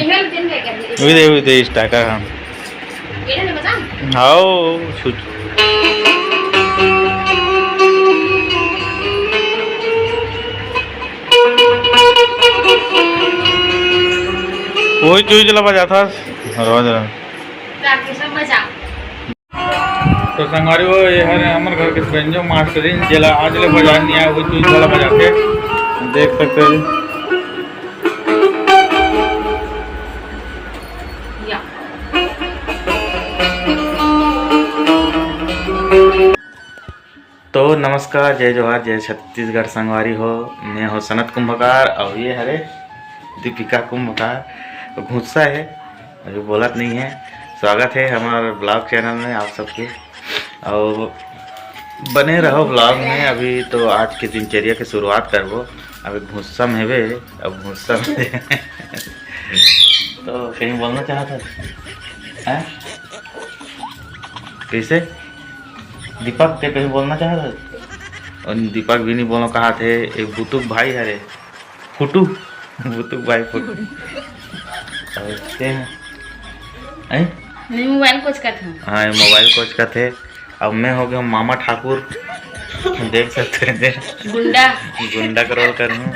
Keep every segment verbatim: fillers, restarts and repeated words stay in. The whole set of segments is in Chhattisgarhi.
उदे, उदे, starter हम। हाओ, छुच। वही चीज ला बजाथस रोज रोज। तो संगवारी हो, ये हरे हमर घर के बेंजो मास्टरिन, जेला आज ले बजान नहीं आया, वो चीज वाला बजाते, देख सकते हो। या। तो नमस्कार, जय जोहार, जय छत्तीसगढ़ संगवारी हो। मैं हो सनत कुंभकार और ये हरे दीपिका कुंभकार। तो गुस्सा है, अभी बोलत नहीं है। स्वागत है हमारे vlog channel में आप सबके, और बने रहो vlog में। अभी तो आज के दिनचर्या के शुरुआत करबो। अभी गुस्सा में हेबे, अब गुस्सा में तो कहीं बोलना चाहता है, हैं? कैसे? दीपक, ते कहीं बोलना चाहत हस? और दीपक भी नहीं बोलो, कहा थे, एक बुतुक भाई हरे, फुटू, बुतुक भाई फुटू। और ते हैं? हैं? नहीं, मोबाइल कोचकत हूँ। हाँ, ये मोबाइल कोचकत है। अब मैं हो गया हूँ मामा ठाकुर, देख सकते हैं, देख। गुंडा। गुंडा का रोल कर हूँ।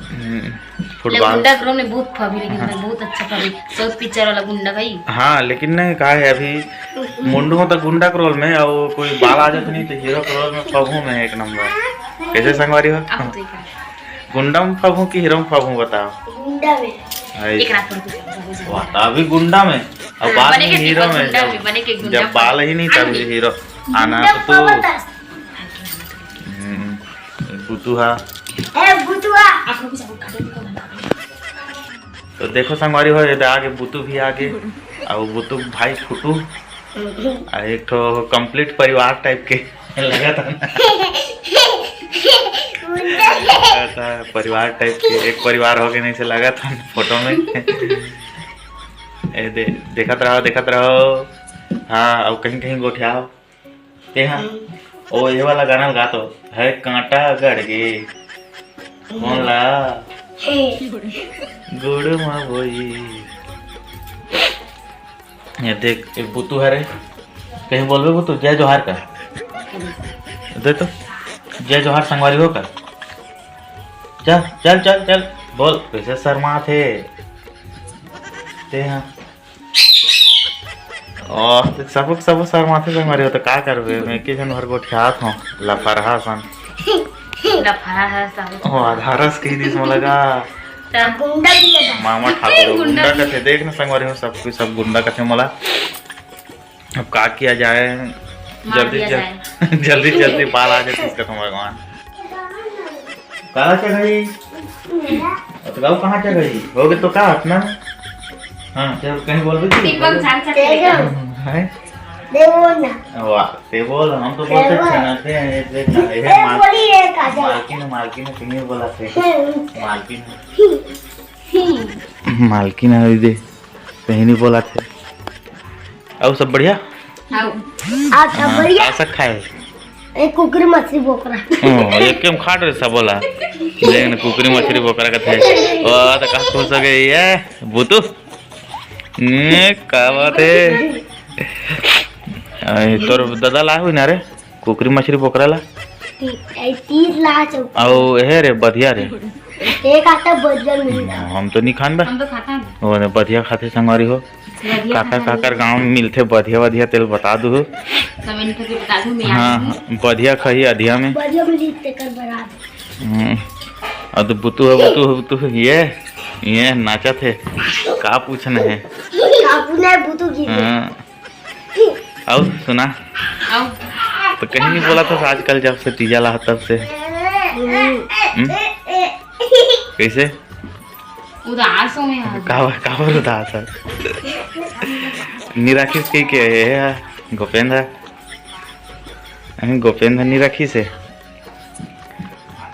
हम्म, ले फुटबॉल। गुंडा के रोल में बहुत फबी, लेकिन हाँ। भाई बहुत अच्छा फबी, साउथ पिक्चर वाला गुंडा भाई। हाँ, लेकिन नहीं, का है, अभी मुंडू हो तो गुंडा के रोल में, और कोई बाल आ जाते नहीं तो हीरो के रोल में फबू में एक नंबर। कैसे संगवारी हो? आप तो एक गुंडा में फबू कि हीरो में फबू, बताओ। गुंडा में। आई। एक रात में कुछ हो जाए। वाह, तो अभी गुंडा में, अब हाँ, बाद बने में के हीरो दीपक में, गुंडा जब, में, बने के गुंडा जब बाल ही नहीं, तब अरे। हीरो आना गुंडा तो। फबा था। हम्म, बुतुहा। ए, बुतुहा। तो देखो संगवारी हो, ये आगे बुतु भी आगे, और बुतु भाई फुटू, और एक ठो complete परिवार type के लगा था ना। लगा था परिवार type के, एक परिवार हो गए नहीं से लगा था फोटो में। ए दे, देखत रहो, देखत रहो। हाँ, अब कहीं कहीं गोठियाओ। ते हाँ, हम्म। ओ, ये वाला गाना गा तो, है कांटा गड़ गे। कौन ला? हे। गोड़ मा बोई। ये देख, ये बुतू है रे। कहीं बोलबे बुतू, जय जोहार का। दे तो, जय जोहार संगवारी हो का। चल, चल, चल, चल, बोल, कैसे शर्मा थे। ते हाँ। ओ, ते सबक, सबक शर्माथे संगवारी हो, तो का करबे? मैं के जन भर गोठियात हूँ, लफरहा सन। लफरहा है सब। ओ, आधारस कही दिस मोला गा। तब गुंडा भी है। मामा ठाकुर गुंडा गुंडा भी। कथे, देख ना संगवारी हो, सब कुछ सब गुंडा कथे मोला। अब का किया जाए? मार जल्दी दिया जल-, जाए। जल्दी, जल्दी बाल आ जाए, इसका तो भगवान। काला चढ़ाई? अतगाऊ कहाँ चढ़ाई? हो गए तो का अपना? हाँ, चल कहीं बोल भी दीपक झांक सकते हैं। हैं? दे बोल ना। वाह, ते बोल, हम तो बोलते दे बोल। छनाते हैं, ये देख ना, ये ए, माल-, बोली रे, काजल। मालकिन, मालकिन ने कहीं बोला थे। हम्म। मालकिन। हम्म। मालकिन है दे, कहीं नहीं बोला थे। और सब बढ़िया? हाँ। आज सब हाँ, बढ़िया। का सब खाए? एक कुकरी मछली बोकरा। ओ, एक के हम खाट रहे सब बोला। लेकिन कुकरी मछली बोकरा का थे। ओ, तो का खुश हो गई है, बुतू? ने, का बात है? आई, तोर दादा ला हुई ना रे? कुकरी मछली बोकरा ला? ती-, ए, तीस ला चौक। आओ, हे रे, बधिया रे। एक आता बधिया मिली। हम तो नहीं खान बा। हम तो खाता है। ओ, ने बधिया खाते संगवारी हो। बढ़िया काकर, खाना काकर मिलता गाँव में मिलथे बढ़िया, बढ़िया तेल बता दू। सब इनके भी बता दूँ, मैं हाँ, आती हूँ। हाँ, बढ़िया खही अधिया में। बढ़िया मिली तेकर बराबर। हम्म। अब तो बुतू है, बुतू है, बुतू है। ये, ये नाचत है। का पूछना है? का पूछना है, बुतू की? हाँ। आओ, सुना। आओ। तो कहीं नहीं बोला था आजकल, जब से तीजा ला तब से। हम्म। हम्म? कैसे? उदास हो मैं आज। काबर, काबर उदास है? निराखिस के, के है गोपेंद्र? अरे गोपेंद्र निराखिस है।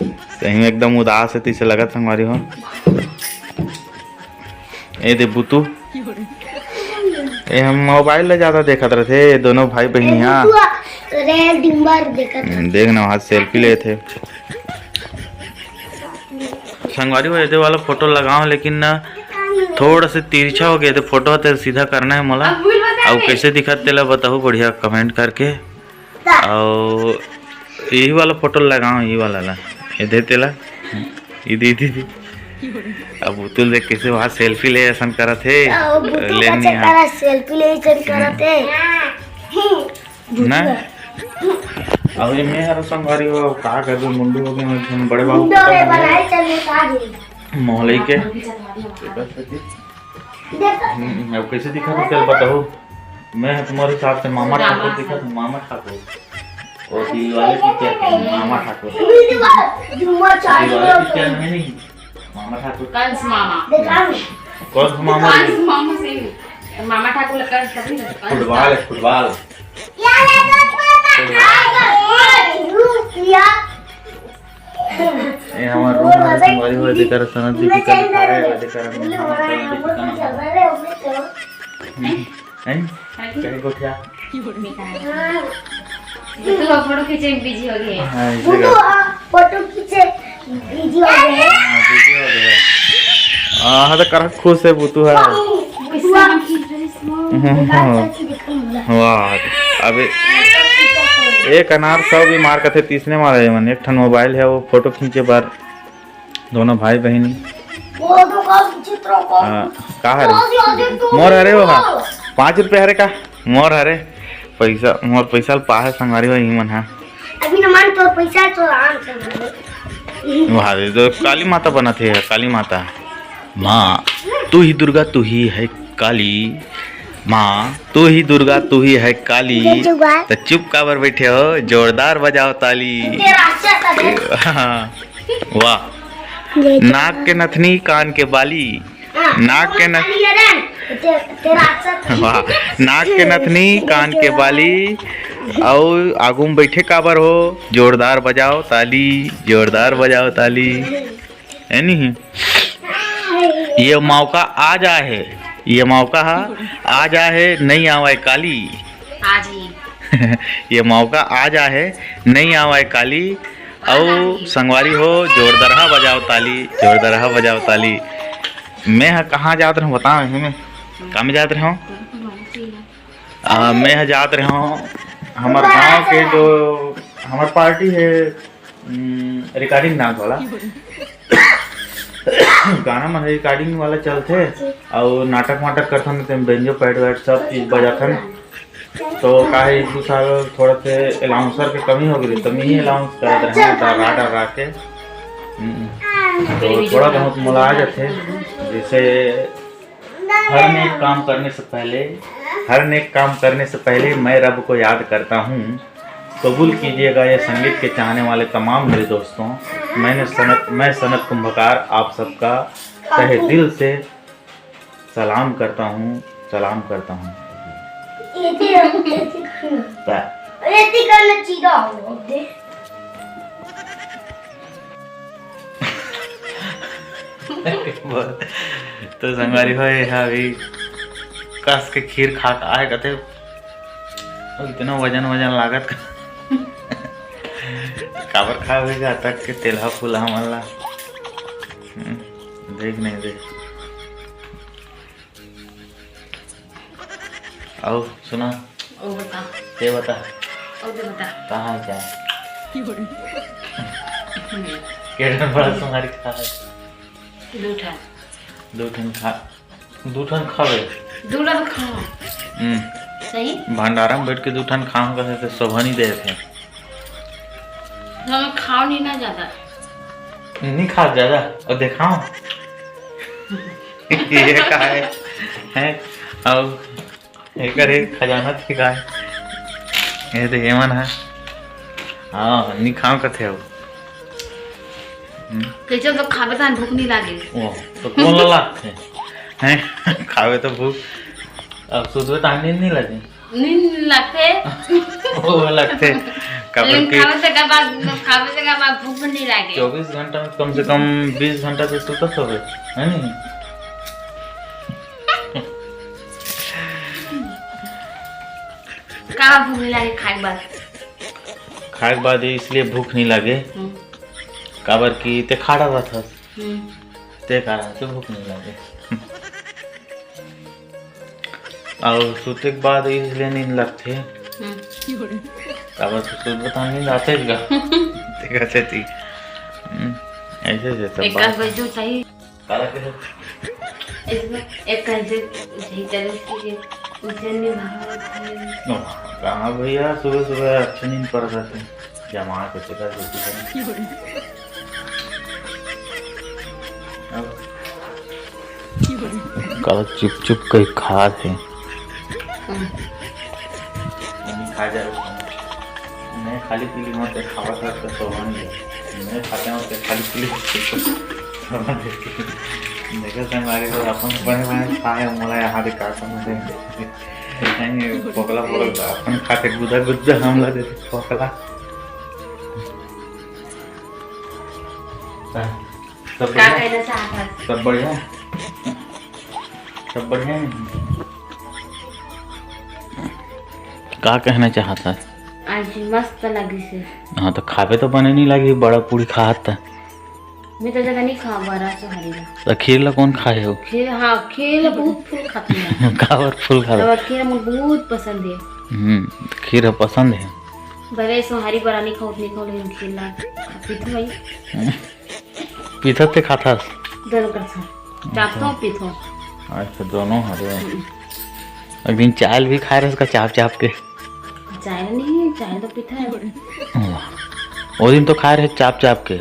सही में एकदम उदास है, तैसे लगत संगवारी हो। ए दे बुतू, ए हम मोबाइल ला ज्यादा देखत रहते, ये दोनों भाई बहन यहाँ। बुतुआ, रेल डिम्बर देखत रहते। देख ना, वहाँ सेल्फी लेते। संगवारी हो, एदे वाला फोटो लगाओ, लेकिन ना, थोड़ा से तिरछा हो गया, तो फोटो ते सीधा करना है मोला। अब भूल बता अउ दे। कैसे दिखत तेला बताहू बढ़िया comment करके। अउ यही वाला फोटो लगाओ, यही वाला ला। ये दे तेला। ये दे, दे, दे। अब बुतुल देख कैसे वहाँ selfie ले असन करत हे। अउ बुतुल ले का नहीं चक्कर आ। है, selfie ले असन करत हे। ना? अब ये मैं हर संगवारी हो, का कर दू, मुंडू हो गए, मैं बड़े बाबू मुंडू के बनाए चल, मैं का दे। मोहल्ले के। हम्म, अब कैसे दिखा था, चल बताओ। मैं तुम्हारे हिसाब से मामा ठाकुर दिखा था, मामा ठाकुर। और दिल वाले की क्या कहते हैं, मामा ठाकुर। दिल वाले की क्या है नहीं? मामा ठाकुर। कंस मामा। कंस मामा। कंस मामा से। मामा ठाकुर का कंस। फुटबॉल है, फुटबॉल। ये हमार रूम में संगवारी हो, जेकर सनद जी की कल खाए, जेकर हम खाए, जेकर हम खाए। हैं? कहीं गोठिया? ये तो फोटो खींचे में बिजी हो गए। हाँ, इसे बुद्धू, कर। हाँ, फोटो खींचे बिजी हो गए। हाँ, बिजी हो गए। हाँ, हाँ, तो करक खुश है बुतू है। गुस्सा में खींच रही इसमें। वाह, अबे एक अनार सौ भी मार कथे, तीसने मारे मन। एक ठन मोबाइल है, वो फोटो खींचे बर दोनों भाई बहिनी। वो तो का चित्र को हाँ, का हरे? तो भी अभी तो मोर हरे वो हा। पाँच रुपया हरे का? मोर हरे। पैसा, मोर पैसा ल पाहे संगवारी हो, ई मन हा। अभी न मान, तोर पैसा है तो आराम से मारे। वाह रे, तो काली माता बनत हे, काली माता। माँ, तू ही दुर्गा, तू ही है काली। माँ, तू ही दुर्गा, तू ही है काली। जय जुगाड़। तो चुप काबर बैठे हो, जोरदार बजाओ ताली। तेरा अच्छा था बे। हाँ। वाह। जय जुगाड़। नाक के नथनी, कान के बाली। हाँ, नाक के नथ- खाली है रे। ते-, तेरा अच्छा था। वाह। नाक के नथनी, कान के बाली, अउ आगू में बैठे काबर हो, जोरदार बजाओ ताली, जोरदार बजाओ ताली। है नहीं? ये मौका आ जा है, ये मौका हा आ जा है, नहीं आवे काली। आज ही। ये मौका आ जा है, नहीं आवे काली। अउ संगवारी हो, जोरदरहा बजाओ ताली, जोरदरहा बजाओ ताली। मैं ह कहाँ जात रहूँ बताओ, यही में काम जात रहूँ। आ, मैं ह जात रहूँ हमर गांव के जो हमर पार्टी है, उम, recording dance वाला। गाना मन recording वाला चलथे अउ नाटक वाटक करथन, तेम बेंजो पैड वैड सब चीज बजाथन। तो का है, एक दू साल थोड़ा से announcer के कमी हो गई, तो मैं ही announce करत रहे, डरा डरा के। हम्म। तो थोड़ा बहुत मोला आ जाथे, जैसे हर नेक काम करने से पहले, हर नेक काम करने से पहले मैं रब को याद करता हूँ। कबूल कीजिएगा ये संगीत के चाहने वाले तमाम मेरे दोस्तों। मैंने सनत, मैं सनत कुंभकार आप सबका तहे दिल से सलाम करता हूँ, सलाम करता हूँ। ये थी, ये थी करना। ये थी करना चीदा हो, देख। तो संगवारी हो, ये हा अभी कस के खीर खा के आए कथे, "ओ, इतना वजन वजन लागत का?" काबर खावे का तक के तेलहा फूलहा मन ला? हम्म, देख नहीं देख। अउ सुना। ओ बता। ते बता। ओ ते बता। कहाँ है क्या? केडर बड़ा तुम्हारी खा है। दू ठन। दू ठन खा, दू ठन खावे। दू ला तो खाओ। हम्म। सही? भंडारा में बैठ के दू ठन खाओ कहे तो शोभा नहीं दे थे। ना, मैं खाओ नहीं ना ज्यादा। नहीं खा ज्यादा। और दिखाओ। ये का है? हैं? और एकर एक खजाना थे का है? ये तो ये मन है। हाँ, नहीं खाओ कथे हो। हम्म। कैसे तो खावे तान भूख नहीं लागे। ओ, तो कौन ला लागथे? हैं? खावे तो भूख, अब सुतवे तान नींद नहीं लगे। नींद लगथे। वो लगथे। काबर लेकिन कि खावे से का बाद, खावे से का बाद भूख नहीं लागे। चौबीस घंटा में कम से कम बीस घंटा तो सुतत होबे, है नहीं? का भूख नहीं लागे खाए के बाद? खाए के बाद ये इसलिए भूख नहीं लागे, हम्म। काबर कि ते खा डालत हस। हम्म। ते कारण से भूख नहीं लगे। अउ सुते के बाद इसलिए नींद लगथे। हम्म। काबर तो सुत बता नींद आथे का? देखा थे ती। हम्म, ऐसे जे सब एक बात। बजे सही। काला के? इसमें एक घंटे सही चले कि उज्जैन में भागवत है। ओ, कहाँ भैया, सुबह सुबह अच्छे नींद पड़ जाते हैं। जमा के चला जाती है। अब काला चुप चुप कहीं खा थे। हम्म। नहीं खा जा रहा हूँ। मैं खाली पीली मत खावा था तो सोवा नहीं है। मैं खाते हैं तो खाली पीली सोवा नहीं। देखो संगवारी को अपन बने बने खाए, मोला यहाँ दिखा समझ। नहीं, फोकला फोकला अपन खाते गुदा गुदा हमला देते फोकला। सब का बढ़िया? कहना चाहत हस? सब बढ़िया? सब बढ़िया है? का कहना चाहत हस? आज मस्त लगिस हे। हाँ, तो खाबे तो बने नहीं लगी, बड़ा पूरी खात त। मैं तो ज्यादा नहीं खा बरा सोहारी ला। तो खीर ला कौन खाए हो? खीर, हाँ, खीर ला बहुत फुल खाती हूँ। काबर फुल खात? तो खीर मुझे बहुत पसंद है। हम्म, खीर ह पसंद है। भले सोहारी बरा नहीं खाओ, नहीं खाओ, लेकिन खीर ला खाती थी भाई। पीथत ते खाथस? दोनों करथन। चापथों, पीथों। अच्छा, दोनों हरे। हम्म। एक दिन चाय भी खाए रहस का चाप चाप के? चाय नहीं, चाय तो पीथा है। वाह। वो दिन तो खाए रहे चाप चाप के।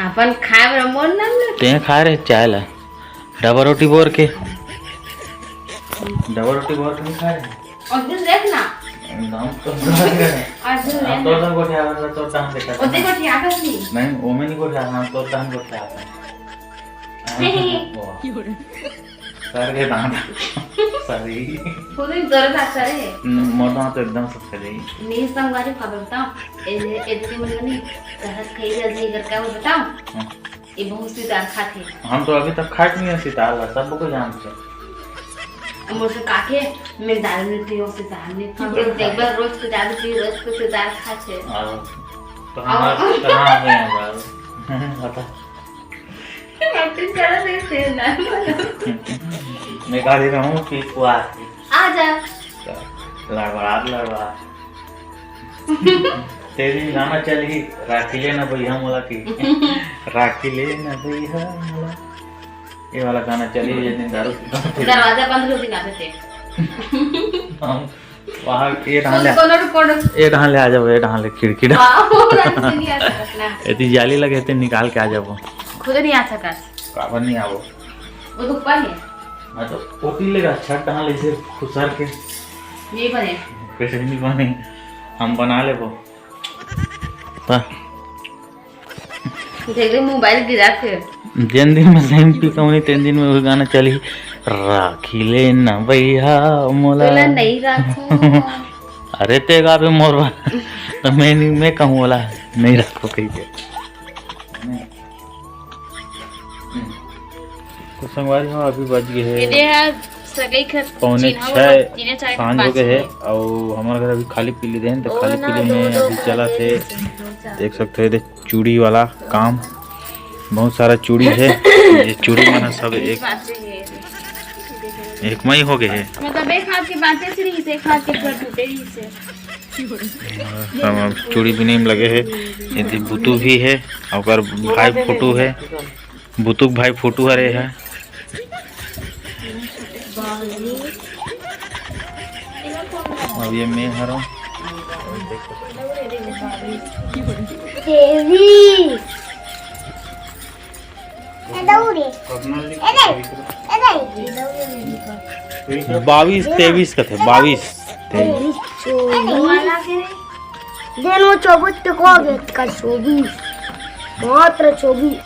अपन खाए बर मोर नाम ले। ते खाए रहे चाय ला। डबल रोटी बोर के। डबल रोटी बोर के नहीं खाए रहे? और दिन देख ना। नाम तो और दिन देख। तो गोठिया वाला तो टांग देखा था। और देखो, क्या कर ली? नहीं, वो में नहीं गोठिया, नाम तो टांग गोठिया था। नहीं। वाह। सर के दांत। सॉरी। खुद ही दर्द आता है। न-, मोर दांत तो एकदम सफेद है। नहीं, संगवारी खबर बताओ। ए, ए, दीदी मन नहीं, कहत खाई जल्दी करके वो बताओ। हाँ। ये बहुत सितार खाथे। हम तो अभी तक खाए नहीं है सितार ला, सब को जानते हैं। मोर से काके, मैं दारू नहीं पीऊँ, सितार नहीं पीऊँ। हाँ। एक बार रोज को दारू पी, रोज को सितार खाथे। और कहाँ, और कहाँ आ गए हैं दारू? बता। मैं कहा दे रहा हूँ कि कुआ आती। आ जा। लड़बड़ा, लड़बड़ा। तेरी गाना चल ही, राखी ले ना भैया मोला की। राखी ले ना भैया मोला। ये वाला गाना चल ही, ये दिन दारू पी। दरवाजा बंद हो भी ना देते। हम वहाँ ये डहान ले, कोनो, कोनो, कोनो। ये डहान ले आ जाओ, ये डहान ले खिड़की डहान। हाँ, वो डहान से नहीं आ सकत ना। एती जाली लगे ते निकाल के आ जाओ। खुद नहीं आ सकत। काबर नहीं आवो? वो तो ऊपर है। मैं तो ओती लेगा छत डहान ले से खुसर के। नहीं बने। कैसे नहीं बने? हम बना लेबो। वाह। देख ले मोबाइल गिरा के। जेन दिन में सेम पी कौनी, तेन दिन में वो गाना चली, राखी ले ना भैया मोला। तोला नहीं राखो। अरे ते गाबे मोर बा। तो मैं नहीं, मैं कहूँ वाला नहीं राखो कही के। तो संगवारी हो, अभी बज गए हैं एदे ह सगई खत पौने छह, तीने चार सांझ हो गए हैं। और हमारे घर अभी खाली पीली देन, तो खाली पीली में अभी चला थे। देख सकते हो, ये चूड़ी वाला काम, बहुत सारा चूड़ी है। ये चूड़ी मन ह सब एक, एक मई हो गए है। मतलब एक हाथ के बांचे से नहीं, एक हाथ के पूरा टूटे ही से। सब अब चूड़ी बिने में लगे है। ये बुतू भी है, ओकर भाई फोटो है, बुतुक भाई फोटो हरे है। अब ये मैं हरो। तेवीस। ए दौड़े। ए दे। ए दे। बाईस, तेईस कथे, बाईस, तेईस। तेईस, चौबीस। देनो चौबीस तक हो गए, का चौबीस। मात्र चौबीस।